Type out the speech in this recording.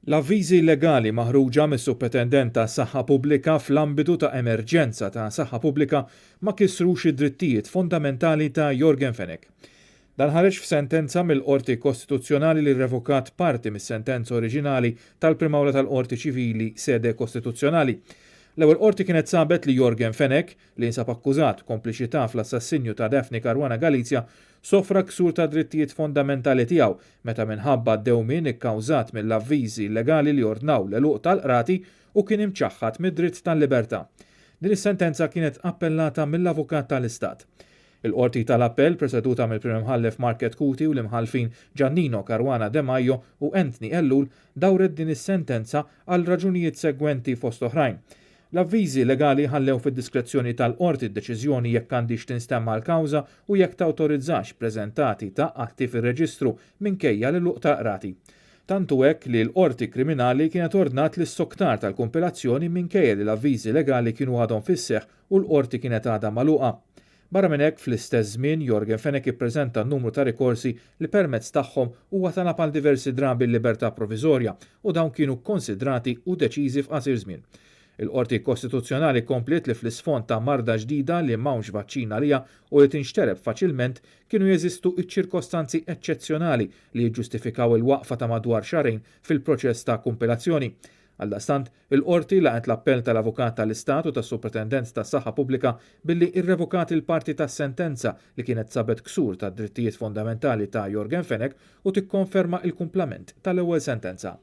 L-avviżi legali maħruġa mis-Supretendent tas-Saħħa Pubblika fl-ambitu ta' emerġenza ta' saħħa pubblika ma kisrux id-drittijiet fondamentali ta' Yorgen Fenech. Dan ħareġ f'sentenza mill-Qorti Kostituzzjonali li rrevokat parti mis-sentenza oriġinali tal-Prim Awla tal-Qorti Ċivili sede Kostituzzjonali. L-ewwel Qorti kienet sabet li Yorgen Fenech, li jinsab akkużat b'kompliċità fl-assassinju ta' Daphne Caruana Galizia, sofra ksur tad-drittijiet fondamentali tiegħu meta minħabba d-dewmien ikkawżat mill-avviżi illegali li ordnaw l-għeluq tal-qrati hu kien imċaħħad mid-dritt tal-libertà. Din is-sentenza kienet appellata mill-Avukat tal-Istat. Il-Qorti tal-Appell, preseduta mill-Prim Imħallef Mark Chetcuti u l-Imħallfin Giannino Caruana Demajo u Anthony Ellul, dawret din is-sentenza għal raġunijiet segwenti fost oħrajn. L-avviżi legali ħallew fid-diskrezzjoni tal-Qorti d-deċiżjoni jekk għandhiex tinstemma' l-kawża u jekk tawtorizzax preżentati ta' atti fir-reġistru minkejja l-għeluq tal-qrati. Tant hu hekk li l-Qorti Kriminali kienet ordnat l-issoktar tal-kumpilazzjoni minkejja li l-avviżi legali kienu għadhom fis-seħħ u l-Qorti kienet għadha magħluqa. Barra minn hekk, fl-istess żmien Yorgen Fenech ippreżenta numru ta' rikorsi li permezz tagħhom huwa talab għal diversi drabi l-libertà proviżorja u dawn kienu kkonsidrati u deċiżi f'qasir żmien. Il-Qorti Kostituzzjonali kompliet li fl-isfond ta' marda ġdida li m'hawnx vaċċin għaliha u li tinxtereb faċilment kienu jeżistu ċ-ċirkostanzi eċċezzjonali li jiġġustifikaw il-waqfa ta' madwar xahrejn fil-proċess ta' kumpilazzjoni. Għaldaqstant, il-Qorti laqgħet l-appell tal-Avukat tal-Istat u tas-Supretendent tas-Saħħa Pubblika billi rrevokat il-parti tas-sentenza li kienet sabet ksur tad-drittijiet fondamentali ta' Yorgen Fenech u tikkonferma l-kumplament tal-ewwel sentenza.